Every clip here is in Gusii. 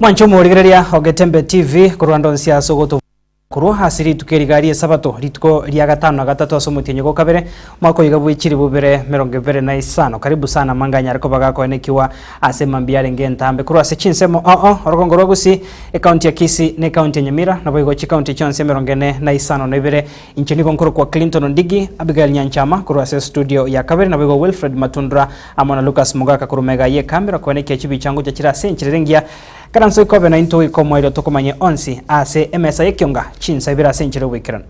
Mwanche omorigereria o Getembe TV korwa ndonsi ase ogoto korwa ase rituko eri iga ri'Esabato, rituko ria gatano na gatato ase omotienyi go kabere, omwaka oyo iga bwe chilifu bibere merongo ebere na isano. Karibu sana amanga anyare koba gakoenekiwa ase mambia arenge entambe korwa ase chinsemo oo orogongo rwa Gusii, Ekaunti ya Kisii na ekaunti ya Nyamira, naboigo chikaunti chionsi emerongo ene na isano na ibere. Inche nigo nkorokwa Clinton Ondigi, Abigail Nyanchama korwa ase estudio ya kabere, naboigo Wilfred Matundura amo na Lucas Mogaka korwa mega y'ekamera koenekia chibicha ngocha chire ase enchera ere engiya. Ikaranso ikobe naintwe goika omoerio tokomanye onsi ase emesa y'ekionga chinsa ibere ase enchera y'oboikeranu.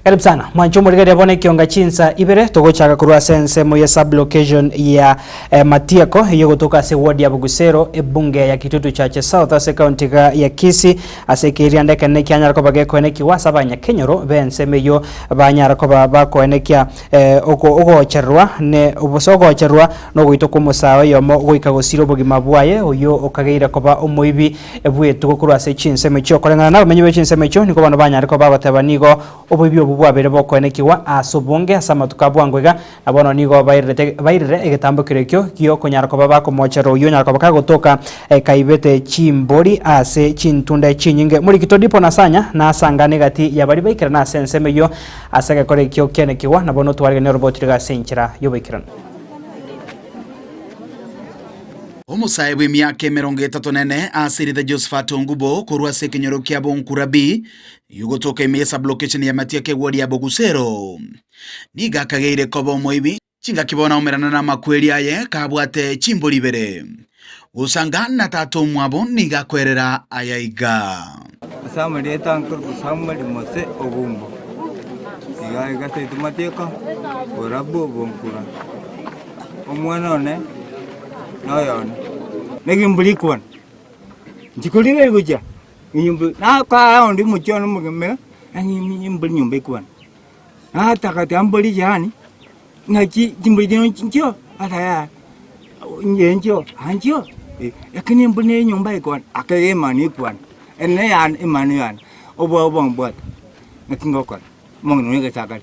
Karibu sana mwanche omorigereria bono ekionga chinsa ibere togochaka korwa ase ensemo ye sub location ya eh, Matieko eyio egotoka ase ward ya Bugusero ebunge ya Kitutu Chache South ase county ga ya Kisii ase ekerianda ekenene kianyara koba gekoenekigwa ase abanyakenyoro b'ensemo eyio banyara koba bakoenekia eh, oko ogochererwa ne gose ogochererwa nogoitwa kw'omosae oyomo goika gosira obogima bwaye oyio okageire koba omoibi bw'etugo korwa ase chinsemo echio. Koreng'ana nabamenyi be chinsemo echio, nigo bono banyare koba bagoteba nigo oboibi obwo bwabeire bokoenekigwa ase obonge ase amatuko a bwango iga, na bono nigo bairerete bairire egetambokero ekio gi'okonyara koba bakomocherera oyio onyara koba kagotoka kaibete chimbori ase chintunda chinyinge. Morikito Dipo na Sanya nasangane egati ya baria baikerana ase ensemo eyio ase egekora ekio kianekigwa, na bono twaregania oroboti riga ase enchera y'oboikeranu. Omosae bw'emiaka emerongo etato na ene ase erieta Josephat Ongubo korwa ase ekenyoro kia Bonkura B, ogotoka ime ye sublocation ya Matiaka eward ya Bogusero. Nigo akageire koba omoibi chingaki bono aomerana namakweri aye kabwate chimbori ibere. Gosanga na tata omwabo nigo akoerera aya iga. Ase amarieta nkorokwa Samuel Mose Ogumbo, iga iga seito Matiaka, Borabu Bonkura. Omwana one noyone. Naki mbori kwane, nchikorire gochia enyomba nakaa onde omochie one omogima nani mbori nyomba ekwana. Nataka tiga mbori jirani, ng'aki chimbori chino nchio ata yaya inche nchio aa nchio lakini embori na enyomba ekwana ake emani ekwana ere neyane emani yane obo obombwate naki ngokora omong'ina one egesakari.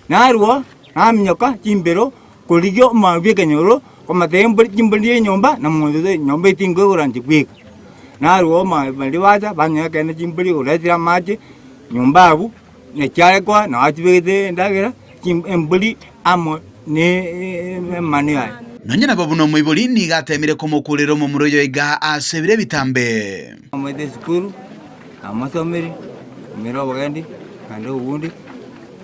Narwo naminyoka chimbero korigia omwami bw'ekenyoro, komatebia embori chimbori chi'enyomba na monto taiyo nyomba eye tinkoigora inche bweka. Narwo omwami baria bacha banyora ekeene chimbori oretire amache nyomba abwo, na chiarekwa nabo achibegete endagera chim embori amo na emanu yaye. Nonya nabo buna omoibori nigo ateemire komokuurera omomura oyo iga ase ebiro ebitambe. Namoete esukuru, namosomirie, omire obogendi, naende obobundi.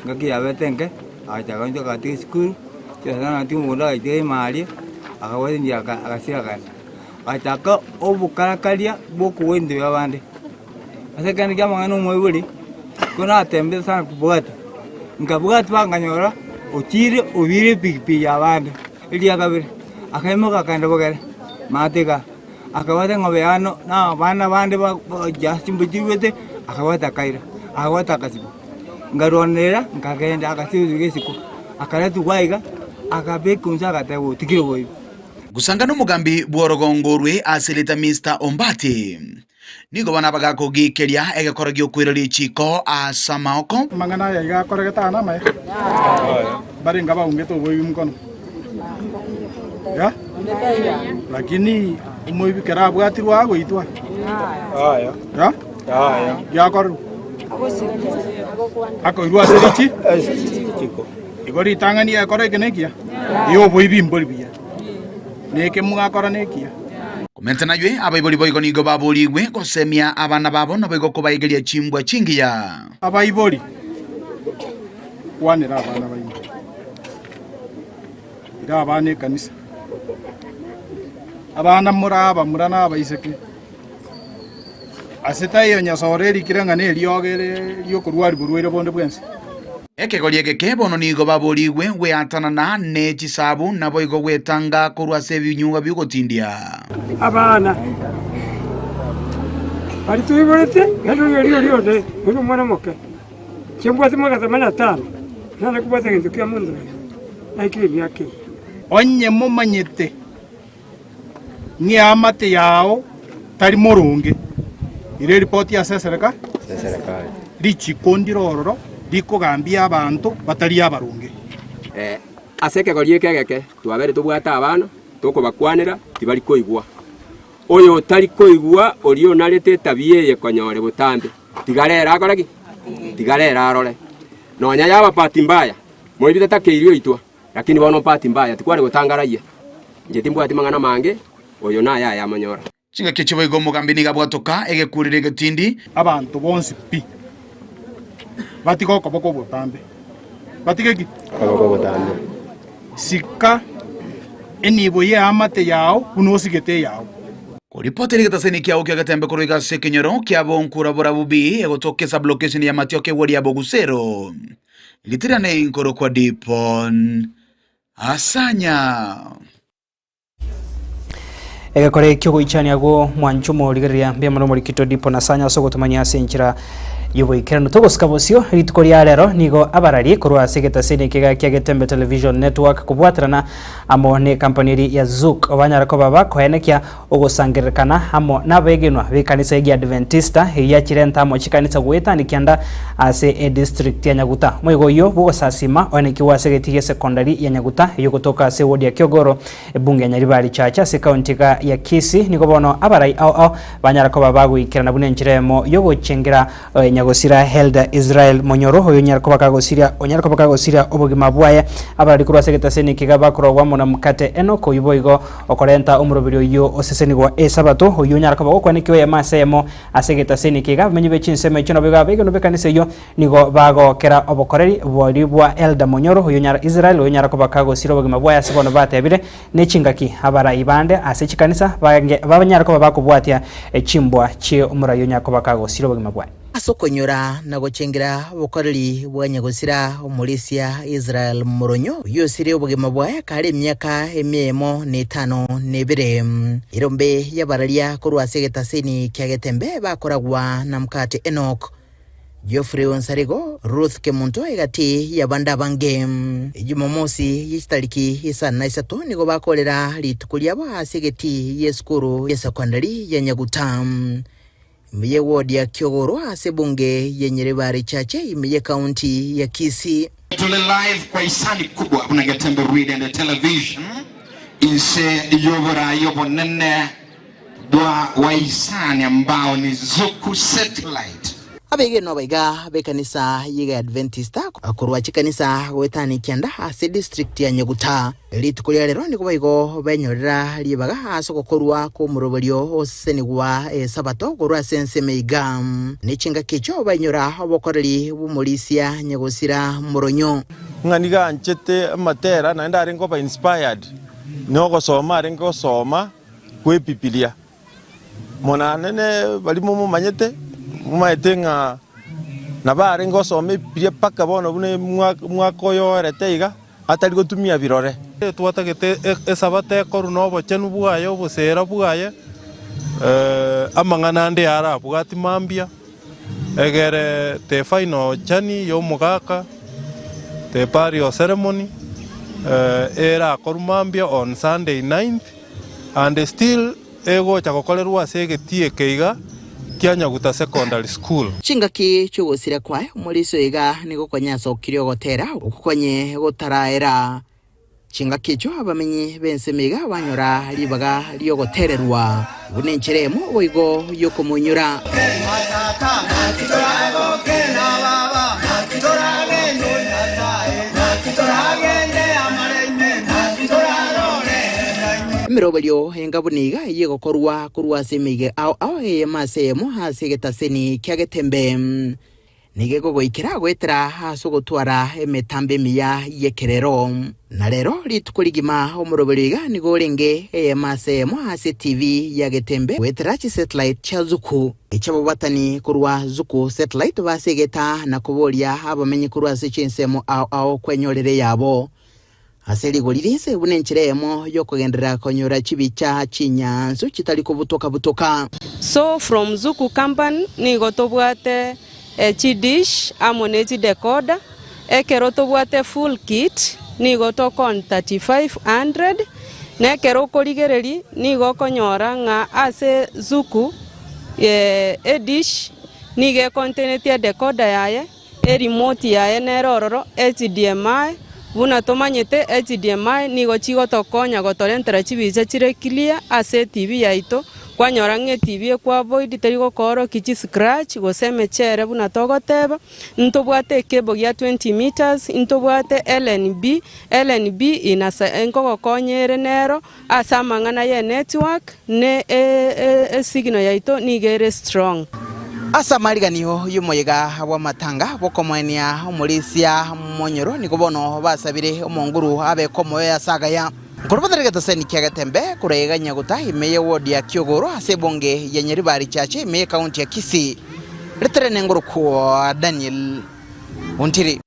Engaki yabete enke, agacha agacha agatiga esukuru, chiasana agatiga omogondo agatiga ime aria, akabwata enchera aka agasira akagenda. Agachaka obokarakaria bwa okogwa ebinto bia abande. Ase ekero kia amang'ana omoibori, ko natembete sana kobwatia, nkabwatia mpaka nkanyora ochire obiire epikipiki ya abande. Eria kabere, akaimoka akagenda bogere, maate igaa, akabwata eng'ombe yane na abana bande ba bagochia ase chimbuya chiruete, akabwata akaira, akabwata akasibwa. Nkarwanerera, nkagenda agasiberia isiko, akaretwa aiga, akabekwa inse agateba otigire oboibi. Gosanga nomogambi bw'orogongo orwe ase erieta Mister Ombati. Nigo bono abagakogiikeria egekoro gi'okoira richiiko ase amaoko. Amang'ana aya iga akoregete aa namaya? Mbarenge abaungete oboibi mokono? Ya? Lakini omoibi kero abwatirwe agoitwa? Ya? Giakorerwa? Akoirwa ase richi? Igo ritang'ani ekora eke nekiya? Iyo oboibi mbori buya. Neke mwakora nekiya. Komenta naywe, abaibori boigo nigo baborigwe gosemia abana babo naboigo kobaegeria chimbwa chingiya. Abaibori, kwanera abana baino. Ira abana ekanisa. Abana more abamura na abaiseke. Ase taiyo Nyasae erikire ng'a neriogo ere ri'okorwaria borwaire bonde bwensi. Ekegori egeke bono nigo baborigwe gweatanana ne chisabu, naboigo gwetanga korwa ase ebinyugwa bi'ogotindia. Abana baria toiborete, naende oyo oria oria onde, oyo nomwana omoke, inche mbwate mwaka themanini na tano, nare kobwata egento kia monto oyo, naikire emiaka eye. Onye momanyete ng'eamate yao tari moronge, ira eripoti ase esereka, richiko ndire ororo. Rikogambia abanto batari abaronge. Ase ekegori eke egeke twabeire tobwate abana, tokobakwanera, tibari koigwa. Oyo otari koigwa oria onarete etabia eye konyore botambe, tiga rero akore ki? Tiga rero arore. Nonya yaba bahati mbaya, moibi tatakeiri oitwa, lakini bono bahati mbaya tikware gotangarayia. Inche timbwati mang'ana mange, oyo naye ayamonyora. Chingaki echio boigo omogambi nigo abwatoka egekureri egetindi. Abanto bonsi pi batige okoboko obotambe. Batige ki? Okoboko obotambe. Sika enibo y'eamate yao buna osigete eyao. Koripotera egetaseni kiao ki'egetembe korwa iga ase ekenyoro kiabo nkurabora bubi egotoka esublocation ya Matioka egwori ya Bogusero. Ritirane nkorokwa Dipon Asanya. Egekore ki'ogoichania agwo mwanche omorigereria mbuya mono omorikito Dipo na Sanya ase ogotomanyia ase enchera y'oboikeranu. Togosika bosio rituko ria rero nigo abarari korwa ase egetaseni ekega kia Getembe Television Network kobwaterana amo ne ekampani eria ya Zuku banyara koba bakoenekia ogosangererekana amo nabegenwa b'ekanisa y'Egiadventista eyio yachirenta amo chikanisa goetania kianda ase edistrict ya Nyaguta. Omoyega oyio bw'ogosasima oenekiwe ase egetii gi'esekondari ya Nyaguta eyio gotoka ase ewodi ya Kiogoro Ebunge ya Nyaribari Church ase ekaunti iga ya Kisii nigo bono abarai ao ao banyara koba bagoikerana buna enchera eyemo yogochengera nyagosira Helder Israel Monyoro oyo onyara koba kagosiria onyara koba kagosiria obogima bwaye. Abarari korwa ase egetaseni eke iga bakorogwa amo na Mukate Enock oyio boigo okorenta omoroberi oyio osesenigwa esabato oyio onyara koba gokwanekigwa eyemo ase eyemo ase egetaseni eke iga abamenyi be chinsemo echio nabo iga abegenwa b'ekanisa eyio Nigo bagokera obokoreri boria bwa Elder Monyoro, oyonyara Israel, oyonyara koba kagosira obogima bwaye ase bono batebire, ne chingaki abarai bande ase chikanisa bange banyare koba bakobwatia chimbwa chie omorai onyare koba kagosira obogima bwaye. Ase okonyora na gochengera obokoreri bwa nyagosira omorisia Israel Moronyo, oyio osire obogima bwaye kare emiaka emia eyemo na etano na ebere. Erombe y'abararia korwa ase egetaseni kia Getembe bakoragwa na Mkate Enock. Geoffrey Onsarigo, Ruth Kemunto egati y'abande abange. Ejumamosi ye chitariki isano na isato nigo bakorera rituko riabo ase egetii y'esukuru y'esekondari ya Nyaguta ime y'eward ya Kiogoro ase ebunge ya Nyaribari Chache ime y'ecounty ya Kisii. Tore live kwa hisani kubwa buna Getembe Radio and Television inse y'oborai obonene Bwa wahisani ambao ni Zuku Satellite. Abegenwa baiga b'ekanisa y'Egeadventista korwa chikanisa goetania kianda ase district ya Nyaguta. Rituko ria rero nigo boigo benyorera ribaga ase ogokorwa kw'omoroberio osesenigwa esabato korwa ase ensemo iga. Ne chingaki echio bainyora obokoreri bw'omorisia nyagosira moronyo. Ng'a nigo anchete amatera naende arenge koba inspired nogosoma arenge gosoma. kw'Ebibilia. Monanene baria momomanyete, momaete ng'a nabo arenge gosoma Ebibilia mpaka bono buna omwaka oyo oerete iga, atari gotumia birore. Twatagete Esabato ekorwe nobochenu bwaye, oboseera bwaye, amang'ana ande arabwati mambia, egere the final journey y'omogaka, the burial ceremony, erakorwe mambia on Sunday ninth. And still egocha gokorerwa ase egetii eke iga kia Nyaguta Secondary School. Chingaki chi'ogosira kwaye omorisia oyo iga nigo konya asokirie ogotera okwo konye gotaraera. Chingaki echio abamenyi b'ensemo iga banyora ribaga ri'ogotererwa buna enchera eyemo boigo y'okomoinyora. Emeroberio enga buna iga eyio egokorwa korwa ase emeiga ao ao eyemo ase eyemo ase egetaseni kia Getembe. Nigo ekogoikera goetera ase ogotwara emetambo emiya y'ekerero. Na rero rituko rigima omoroberio iga nigo orenge eyemo ase eyemo ase TV ya Getembe goetera chisatellite chia Zuku. Echi'ababwatani korwa Zuku Satellite basegeta na koboria abamenyi korwa ase chinsemo ao ao kwenyorera eyabo. Ase rigori rinse buna enchera eyemo y'okogenderera konyora chibicha chinyansu chitari kobutoka-butoka. So from Zuku company nigo tobwate chidish amo ne chidecoder, ekero tobwate full kit nigo tokon 3500, na ekero okorigereria nigo okonyora ng'a ase Zuku edish nigo econtaineti edecoder yaye. Erimote yaye nere ororo, HDMI, buna tomanyete HDMI nigo chigotokonya gotorentera chibicha chire clear ase etibi yaito, kwanyora ng'a etibi ekwa-avoid teri gokoorokia chiscratch gose emechere buna togoteba. Ntobwate ekebo gia 20 metres, ntobwate LNB, LNB inasa nkogokonya ere nero ase amang'ana ye network ne esignal yaito nigo ere strong. Ase amariganio y'omoyega bw'amatanga bw'okomoenia omorisia monyoro nigo bono basabire omonguru abeke omoyo ase agaya. Nkorobotera egetoseni kia Getembe korwa iga Nyaguta ime ye ward ya Kiogoro ase ebunge ya Nyaribari Chache ime ye county ya Kisii. Ritere nengorokwo Daniel Ontiri.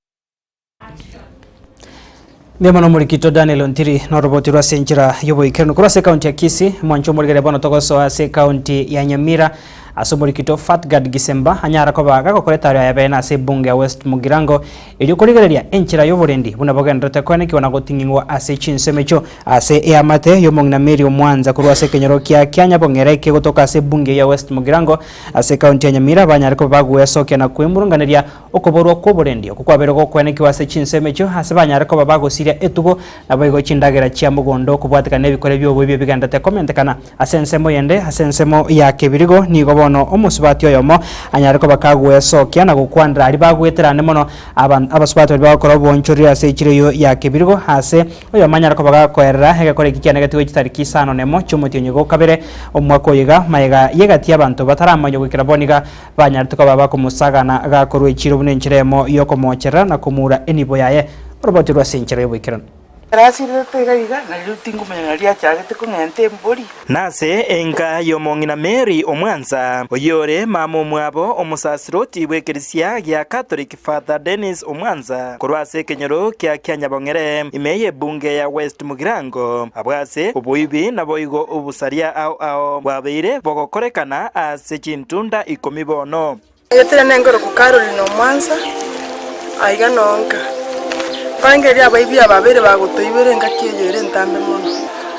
Mbuya mono omorikito Daniel Ontiri noroboti rwa ase enchera y'oboikeranu korwa ase ekaunti ya Kisii. Mwanche omorigere bono togosoa ase ekaunti ya Nyamira ase omorikito Fatgard Gisemba anyara koba gagokora etaaro yaye bene ase ebunge ya West Mugirango erio korigereria enchera y'oborendi buna bogendererete koenekigwa na goting'igwa ase chinsemo echio ase eamate y'omong'ina Mary Omwanza korwa ase ekenyoro kia Kianyabong'ere kegotoka ase ebunge ya West Mugirango ase ekaunti ya Nyamira banyare koba bagwesokia na kwemurunganeria Okoborwa kw'oborendi okwo kwabeire gokwenekigwa ase chinsemo echio, ase banyare koba bagosiria etugo, naboigo chindagera chia mogondo kobwatekana nebikore bi'oboibi ebigenderete komentekana. Ase ensemo yende, ase ensemo ya kebirigo, nigo bono omosubati oyomo anyare koba kagwesokia na gokwanera aria bagweterane mono aban abasubati baria bagokora oboonchoreri ase echiro eyio ya kebirigo, ase oyomo anyare koba gakoerera egekora eki kianegetigwe chitariki isano nemo chi'omotienyi o kabere omwaka oyo iga, magega y'egati y'abanto bataramanywa goikera bono iga Banyarete koba bakomosagana gakorwa echiiro buna enchera eyemo y'okomoocherera na komoura enibo yaye, oroboti rw'ase enchera y'oboikeranu. Ekero asirerete iga iga, nario tingomanya nario achagete kong'enta embori. Nase enka y'omong'ina Mary Omwansa, oyore mama omwabo omosasiroti bw'ekerisia gia Catholic Father Dennis Omwansa korwa ase ekenyoro kia Kianyabong'ere ime y'ebunge ya West Mugirango, abwo ase oboibi naboigo obosaria ao ao bwabeire bogokorekana ase chintunda ikomi bono. Egetera nengoroku Caroline Omwansa, aiga nonka. Nkorengereria abaibi aba babeire bagotoibera engaki eye ere entambe mono.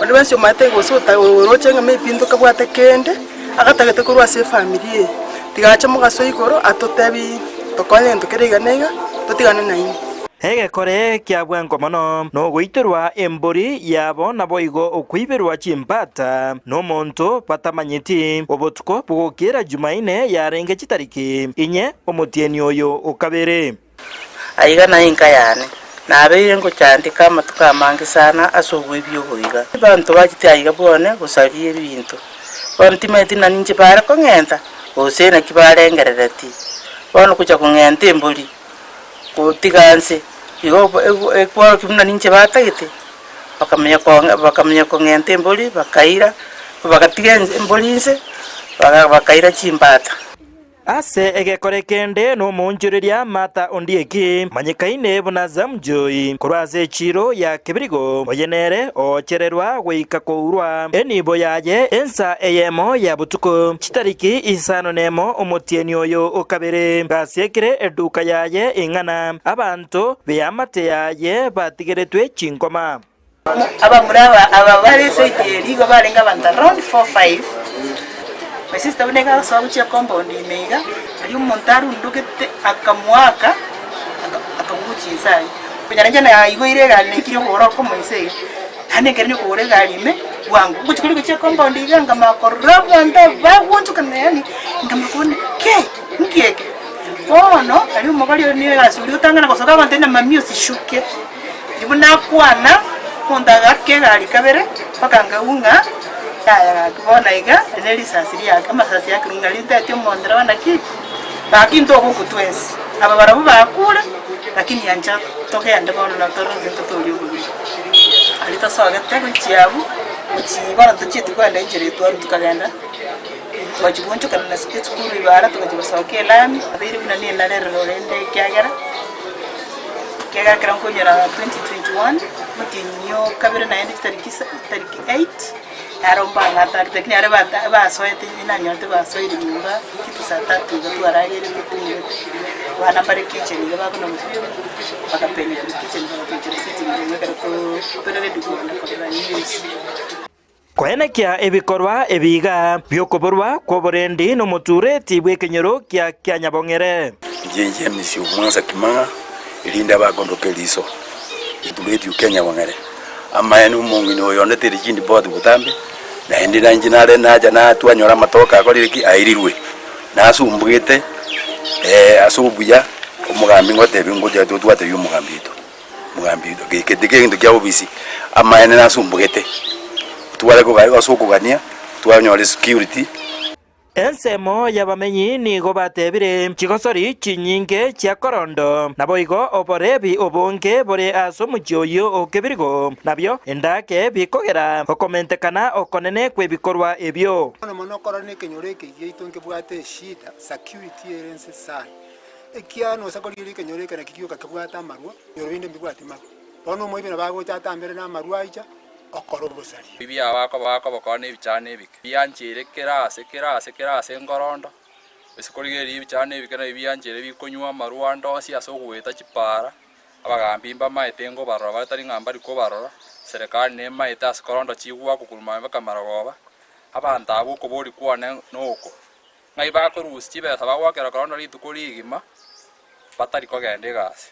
Onde bwensi omanyete gose oroche ng'a maybe ntokabwate kende, agatagete korwa ase efamiri eye, tiga ache mogaso igoro atotebi tokonye egento kere iga na iga, totigane nainwe. Egekore kia bwango mono nogoiterwa embori yabo naboigo okoiberwa chimbata nomonto batamanyeti. Obotuko bogokiera Jumaine yarenge chitariki inye omotienyi oyo o kabere. Aiga naye enka yane, nabeire ngochandeka amatuko amange sana ase oboibi obo iga. Abanto bachete aiga bwane gosaria ebinto, bono timanyeti ng'a ninche bare kong'enta, gose naki barengerereti. Bono gocha kong'enta embori, gotiga nse, igo ekworokia buna ninche batagete, bakamanya bakamanya kong'enta embori, bakaira, bagatiga embori inse, bakaira chimbata. Ase egekore kende nomoonchoreria Martha Ondieki, manyekaine buna Zamjoy, korwa ase echiiro ya Kebirigo, oye nere oochererwa goika kourwa enibo yaye ensa eyemo ya botuko, chitariki isano nemo omotienyi oyo o kabere, gasiekire eduka yaye ing'ana, abanto b'eamate yaye batigeretwe chinkoma. Abamura aba aba bare ase ejeri igo barenge abanto around four five, my sister buna iga agosoa gochia compound ime iga, aria omonto arundogete akamoaka aka akagwa gochia inse aria. Konyora inche naigoire egari naikire okogoro okomo inse iga, naende nkerania okogoro egari ime bwango, ngochia koria gochia compound iga nkamanya korora abanto aba bagwochokana yaani nkamanya kobuna kei nki eke? Bono aria omobari oria nigo egasi oria otang'ana gosoka agontebia ng'a mami osishuke. Ribu nakwana, omonto agaaka egari kabere, mpaka nkaigwa ng'a yaya gaki bono iga, eri ne risasi riake, amasasi ake ng'a rintetie omondereba naki, gaki ntogokwa twensi, aba barabwo bakure, lakini ancha togende bono na torore gose ntotorie obogima. Aria tosogete gochia abwo, gochia bono tochieti kogenda enchera eye twarwa tokagenda, twachia goonchokana na esukuru ibara togachia gosoka elami, abeire buna na enarerero rende ekiagera. Ekiagera ekero nkonyora 2021, omotienyi o kabere naende chitariki isa chitariki eight, naro mbang'atarete lakini aria bata basoete inche nanyorete basoire nyomba kitu saa tatu iga twarageire totumogete, abana mbare kitchen iga bakona gosibia bakapenya korwa kitchen bagatochera sitting room ekero too tore ready kogenda korora news. Koenekia ebikorwa ebi iga bi'okoborwa kw'oborendi nomotureti bw'ekenyoro kia Kianyabong'ere. Inche James omwansa kimang'a, erinde abakondoka eriso riture Kenya bong'ere. Amaene omong'ina oyo ondeteire chindipoti botambe, naende nainche nare nacha natwanyora amatoke akorire ki? Airirwe. Nasumbugete ase obuya, omogambi ngotebia ngocha totwatebia omogambi oito, omogambi oito geke tikegento kia obisi, amaene nasumbugete, tware koga ase okogania, twanyora esecurity. Ensemo y'abamenyi nigo batebire, Chigosori chinyinge chia korondo, naboigo oborebi obonge bore ase omochie oyio o kebirigo, nabio endake bikogera okomentekana okonene kw'ebikorwa ebio. Mono mono korora nekenyoro eke giaito nkebwate eshida, security ere nse sana, ekiagera nosa korigereria ekenyoro eke naki gioka kebwate amarwa, ebinyoro binde mbibwati marwa. Bono omoibi nabo agocha atambere na amarwa aicha okora obosaria. Ebiaba bakoba nebichano ebike, biancheire kera ase kera ase kera ase nkorondo, ase korigereria ebichano ebike nabio biancheire bikonywa amarwa ande onsi ase ogoeta chipaara, abagambi mbamaete nkobarora bare tari ng'a mbari kobarora, serikali nemaete ase korondo chigwakwa korwa mambia mpaka marogoba, abanto abwo okoboria kwane noko, ng'ai bakorusia chibesa bagoakera korondo rituko rigima, batari kogenda egasi.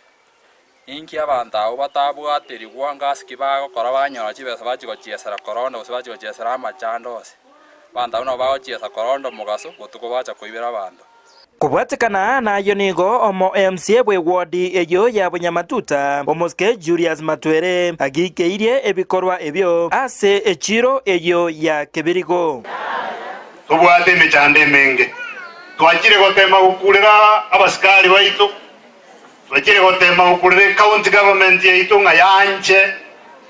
Inki abanto abwo batabwaterigwa ngasi ki bagokora banyora chibesa bachia gochiesera korona gose bachia gochiesera amachando onsi? Abanto abwo nabo bagochiesa korona omogaso, botuko bacha koibera abanto. Kobwatekana nayio nigo omo MCA bw'ewodi eyio ya Bunyamatuta, Omosike Julius Matwere, agikeirie ebikorwa ebio ase echiro eyio ya Kebirigo. Tobwate emechando emenge. Twachire gotema gokurera abasikari baito. Twachire goteema gokurera ecounty government yaito ng'a yaanche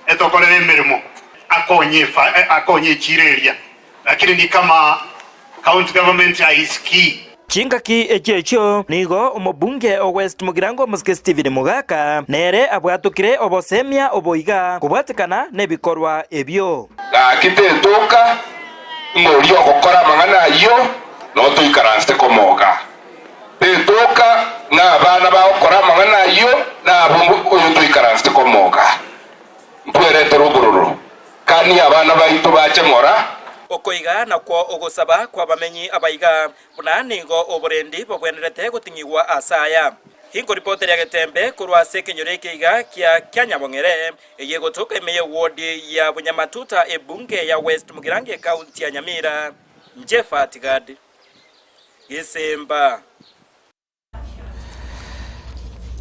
etokorere emeremo akonye akonye echiro eria lakini ni kama county government haisikii. Chingaki echio echio nigo omobunge o West Mugirango Omosike Stephen Mogaka nere abwatokire obosemia obo iga kobwatekana nebikorwa ebio. Gaki tetoka ng'a oria ogokora amang'ana ayio notoikaransete komoga. Tetoka ng'a abana bagokora amang'ana ayio nabwo oyo toikaransete komoga. Ntweretere obororo. Kania abana baito bache ng'ora. Oko iga nakwo ogosaba kw'abamenyi abaiga, buna nigo oborendi bobwenerete goting'igwa ase aya. Inkoripoteria Getembe korwa ase ekenyoro eke iga kia Kianyabong'ere, eye egotoka ime y'ewodi ya Bunyamatuta ebunge ya West Mugirango ekaunti ya Nyamira. Njefa Tigadi. Gisemba.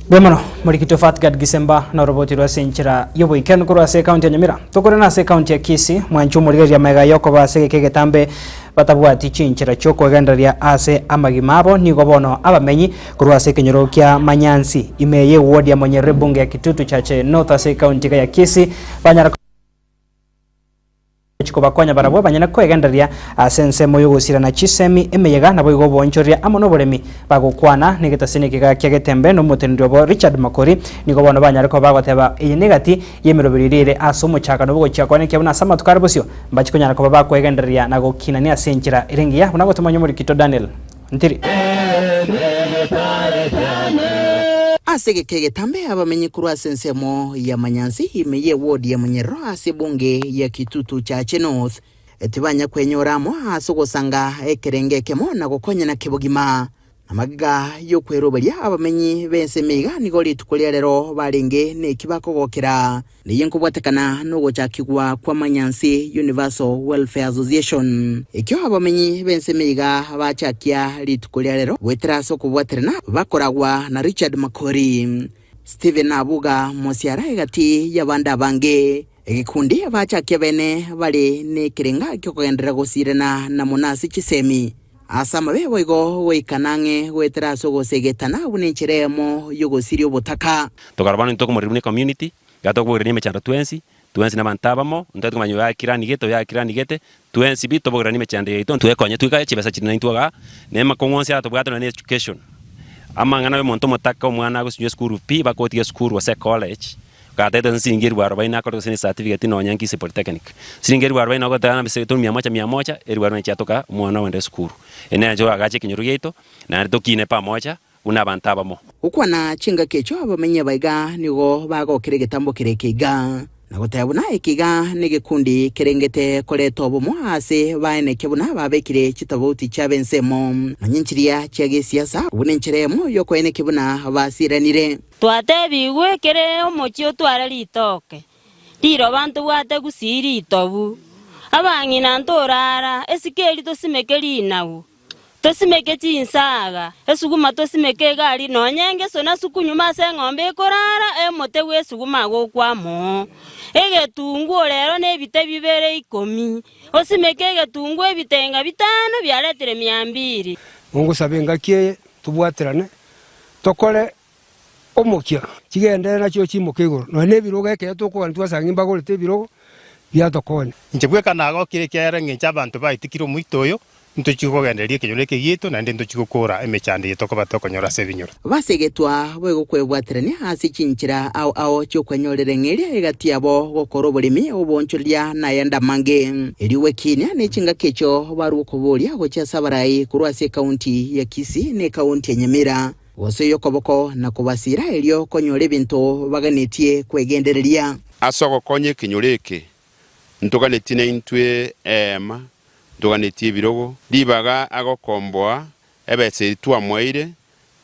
Mbuya mono morikito Fatgad Gisemba na oroboti rwa ase enchera y'oboikeranu korwa ase ekaunti ya Nyamira. Tokorana ase ekaunti ya Kisii, mwanche omorigereria amaiga y'okoba ase egeka egetambe batabwati chinchera chi'okwegendereria ase amagima abo nigo bono abamenyi korwa ase ekenyoro kia Manyansi ime y'eward ya Monyerere ebunge ya Kitutu Chache North ase ekaunti iga ya Kisii banyara Chikobakonya barabwo abanyene kwegendereria ase ensemo y'ogosirana chisemi, emeyega, naboigo oboonchoreria amo noboremi. Bagokwana negetasini ekiga kia Getembe na omoteneneri obo Richard Makori, nigo bono banyare koba bagoteba eye negati y'emeroberi eria ere ase omochakano bw'ogochia koenekia buna ase amatuko are bosio mbachi konyara koba bakwegendereria na gokinania ase enchera ere engiya buna gotomanya omorikito Daniel Ntiri. Ase egeka egetambe abamenyi korwa ase ensemo ya Manyansi ime y'eward ya Munyerero ase ebunge ya Kitutu Chache North tibanya kwenyora amo ase ogosanga ekerengo ekemo na gokonyana kebogima. Na magega y'okweroberia abamenyi b'ensemo iga nigo rituko ria rero barenge neki bakogokera. Neye nkobwatekana nogochakigwa kwa Manyansi Universal Welfare Association. Ekio abamenyi b'ensemo iga bachakia rituko ria rero goetera ase okobwaterana bakoragwa na Richard Makori, Stephen Abuga Mosiara egati y'abande abange. Egekundi bachakia bene bare nekerenga kiokogenderera gosirana na mono ase chisemi. Ase amabe boigo goikana ang'e goetera ase ogosegetana buna enchera eyemo y'ogosiria obotaka. Tokarora bono intwe tokomorera buna ecommunity, iga tokobogerania emechando twensi, twensi na abanto abamo, ntobwate komanya oyo akirani gete, oyo akirani gete, twensi pi tobogeranie emechando yaito twekonye twikae chibesa chiria naintwe igaa, na emakong'u onsi aya tobwate nonye na education, amang'ana ya omonto omotaka omwana agosinywa esukuru pi, mpaka otige esukuru gose ecollege, Gatete nsiringi elfu arobaini nakore gose ne certificate nonya Kisii Polytechnic. Siringi elfu arobaini nagoteba ng'a mbese tore mia moja mia moja, elfu arobaini chiatoka omwana ogende esukuru. Eye nenchera oagache ekenyoro giaito, naende tokine pamoja buna abanto abamo. Gokwana chingaki echio abamenyi abaiga nigo bagokera egetambo kere eke iga. Na goteba buna ekiga negekundi kerengete koreta obomo ase baeneke buna babekire chitobauti chiabo ensemo, nonya nchiria chia gesiasa, buna enchera eyemo y'okoenekia buna basiranire. Twatebigwe kere omochie otware ritoke, riroba ntobwate gusii ritobu. Abang'ina ntorara, esike eria tosimeke rinagu, Tosimeke chinsaga, esuguma tosimeke egari, nonya engeso na sukunyuma ase eng'ombe ekorara, emote bw'esuguma gokwamo. Egetunguo rero nebite bibere ikomi, osimeke egetunguo ebitenga bitano biaretire mia mbiri. Ngosaba engaki eye tobwaterane, tokore omokia, chigenderere nachio chimoke igoro. Nonya nebirogo ekero tokogania twasanga mbagorete ebirogo biatokonya. Inche bweka nagokire ekiagera engencho abanto baitikire omoito oyo, ntochie kogendereria ekenyoro eke giaito, naende ntochie gokoora emechando eye tokoba tokonyora ase ebinyoro. Basegetwa boigo kwebwaterania ase chinchera ao ao chi'okwenyorera eng'eria egati yabo gokora oboremi, oboonchoreria, na ayande amange. Erio gwekiinia ne chingaki echio barue okoboria gochia ase abarai korwa ase ekaunti ya Kisii na ekaunti ya Nyamira. Gose oy'okoboko na kobasiira erio konyora ebinto baganetie kwegendereria. Ase ogokonya ekenyoro eke, ntoganetie naintwe eema, ntoganetie ebirogo. Ribaga agokomboa ebesa eria twamoeire,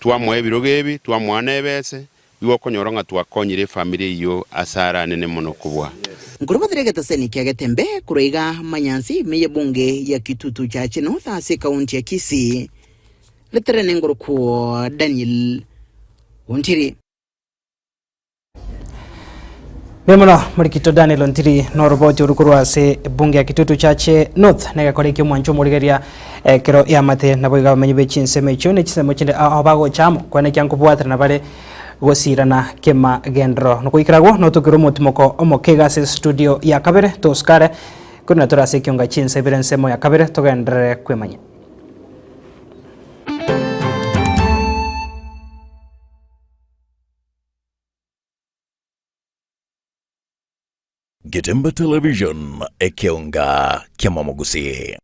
twamoa ebirogo ebi, twamoa na ebese, igo okonyora ng'a twakonyire efamiri eyio ase are anene mono kobua. Nkorobotera egetaseni kia Getembe korwa iga Manyansi ime y'ebunge ya Kitutu Chache North ase ekaunti ya Kisii. Ritere nengorokwo Daniel Ontiri. Mbuya mono morikito Daniel Ontiri noroboti oru korwa ase ebunge ya Kitutu Chache North negekora ekio omwancho omorigeria ekero eamate naboigo abamenyi be chinsemo echio ne chinsemo chinde ao bagocha amo kwana ekia nkobwaterana bare gosirana kemagenderero. Nogoikera agwo notokire omotimoko omoke iga ase estudio ya kabere tosikare korende tore ase ekionga chinsa ibere ensemo ya kabere togenderere kwemanya. Getembe Television, ekeonga ki'amamogusii.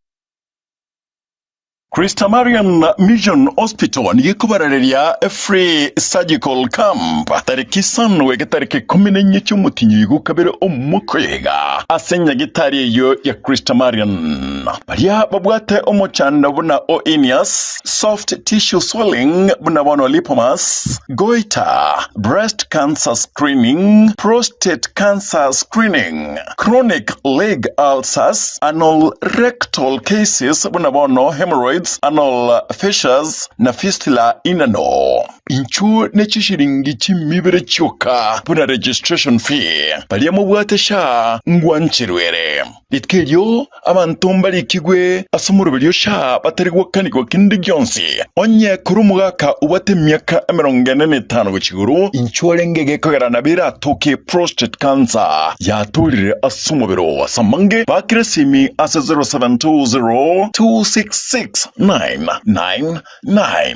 Christamarian Mission Hospital nigo ekobarareria Free Surgical Camp tariki isano goika tariki ikomi na inye chi'omotinyi oigo kabere omwaka oyo iga ase nyagitari eyio ya Christamarian. Baria babwate omochando buna o hernias, soft tissue swelling buna bono lipomas, goiter, breast cancer screening, prostate cancer screening, chronic leg ulcers, anal rectal cases buna bono hemorrhoids, anal fissures, na fistula inano. Inchuo ne chishilingi chimibere chioka buna registration fee. Baria mobwate sha ngwancherwe ere. Rituko erio abanto mbarikigwe ase omoroberio sha batari gwakanigwa kende gionsi. Onye korwa omogaka obwate emiaka emerongo ene na etano gochia igoro, inchuo orenge egekogera nabo eratoke prostate cancer yatorire ase omobere oo. Ase amange bakire esimi ase 0720 266 999.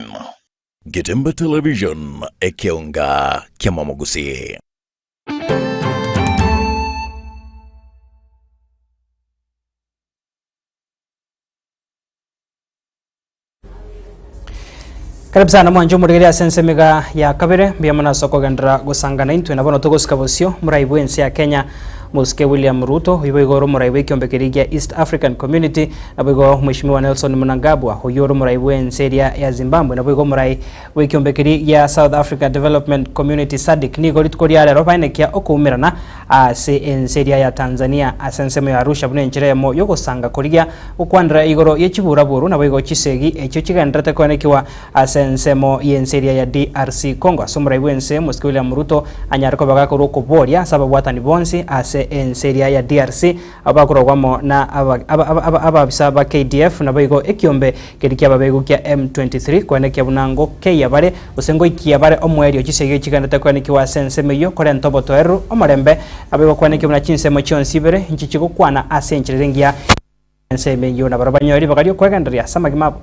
Getembe Television, ekeonga ki'amamogusii. Karibu sana mwanche omorigereria ase ensemo iga ya kabere, mbuya mono ase okogenderera gosangana intwe na bono togosika bosio morai bw'ense ya Kenya Mosike William Ruto, oyio boigo ore omorai bw'ekiombe keria gia East African Community, naboigo Mheshimiwa Nelson Mnangagwa oyio ore omorai bw'ense eria ya Zimbabwe, naboigo omorai bw'ekiombe keria gia South Africa Development Community SADC nigo rituko ria rero baenekia okoumerana ase ense eria ya Tanzania ase ensemo ya Arusha buna enchera eyemo y'ogosanga korigia gokwanera igoro ye chiburaburu naboigo chisegi echio chigendererete koenekiwa ase ensemo y'ense eria ya DRC Congo ase omorai bw'ense Mosike William Ruto anyare koba gakorwa okoboria ase ababwatani bonsi ase ense eria ya DRC Abwo bakorogwa amo na ababisa ba KDF naboigo ekiombe keria ki'ababegu kia M23 koenekia buna ngokeyia bare gose ngoikia bare omoerio chisegi chigenderete koenekiwa ase ensemo eyio korenta obotoereru, omorembe, naboigo koenekia buna chinsemo chionsi ibere inchi chigokwana ase enchera ere engiya ensemo eyio nabarabwo banyore ribaga ri'okwegendereria ase amagima abo.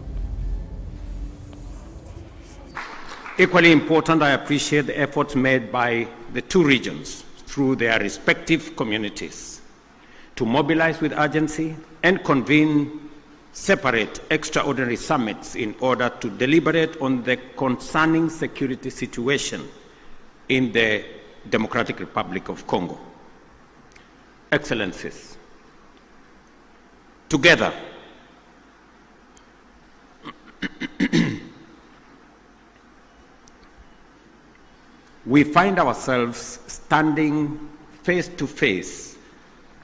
Equally important, I appreciate the efforts made by the two regions through their respective communities to mobilize with urgency and convene separate extraordinary summits in order to deliberate on the concerning security situation in the Democratic Republic of Congo. Excellencies, together we find ourselves standing face to face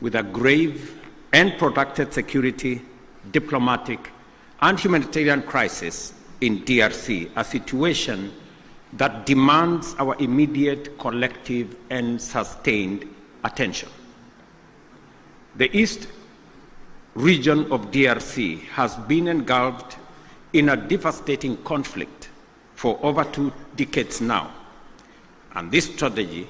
with a grave and protracted security, diplomatic, and humanitarian crisis in DRC, a situation that demands our immediate, collective, and sustained attention. The East region of DRC has been engulfed in a devastating conflict for over two decades now. And this tragedy,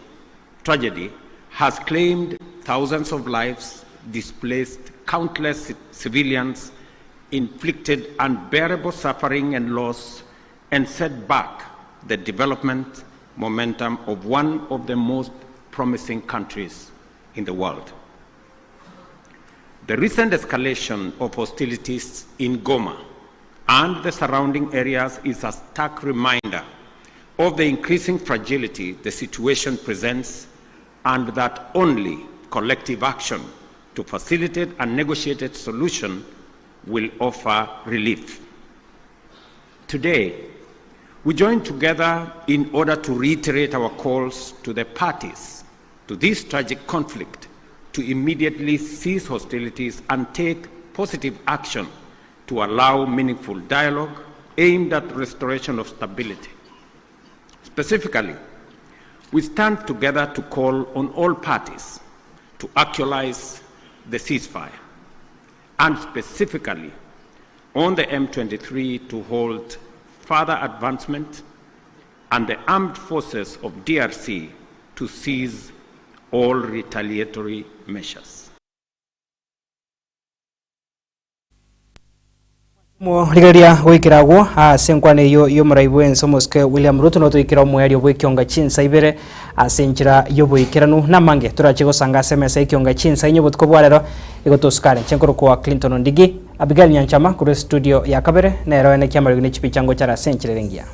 tragedy has claimed thousands of lives, displaced countless civilians, inflicted unbearable suffering and loss, and set back the development momentum of one of the most promising countries in the world. The recent escalation of hostilities in Goma and the surrounding areas is a stark reminder of the increasing fragility the situation presents and that only collective action to facilitate a negotiated solution will offer relief. Today, we join together in order to reiterate our calls to the parties to this tragic conflict to immediately cease hostilities and take positive action to allow meaningful dialogue aimed at restoration of stability. Specifically, we stand together to call on all parties to actualize the ceasefire and specifically on the M23 to halt further advancement and the armed forces of DRC to seize all retaliatory measures. Rigereria goikera agwo ase enkwana eyio y'omorai bw'ense omosike William Ruto notoikera omoerio bw'ekionga chinsa ibere ase enchera y'oboikeranu namange torache gosanga ase emesa y'ekionga chinsa inye obotuko bwa rero igo tosukare inche nkorokwa Clinton Ondigi Abigail Nyanchama korwa estudio ya kabere nero ene kiamariogi ne chipicha ngochara ase enchera ere engiya.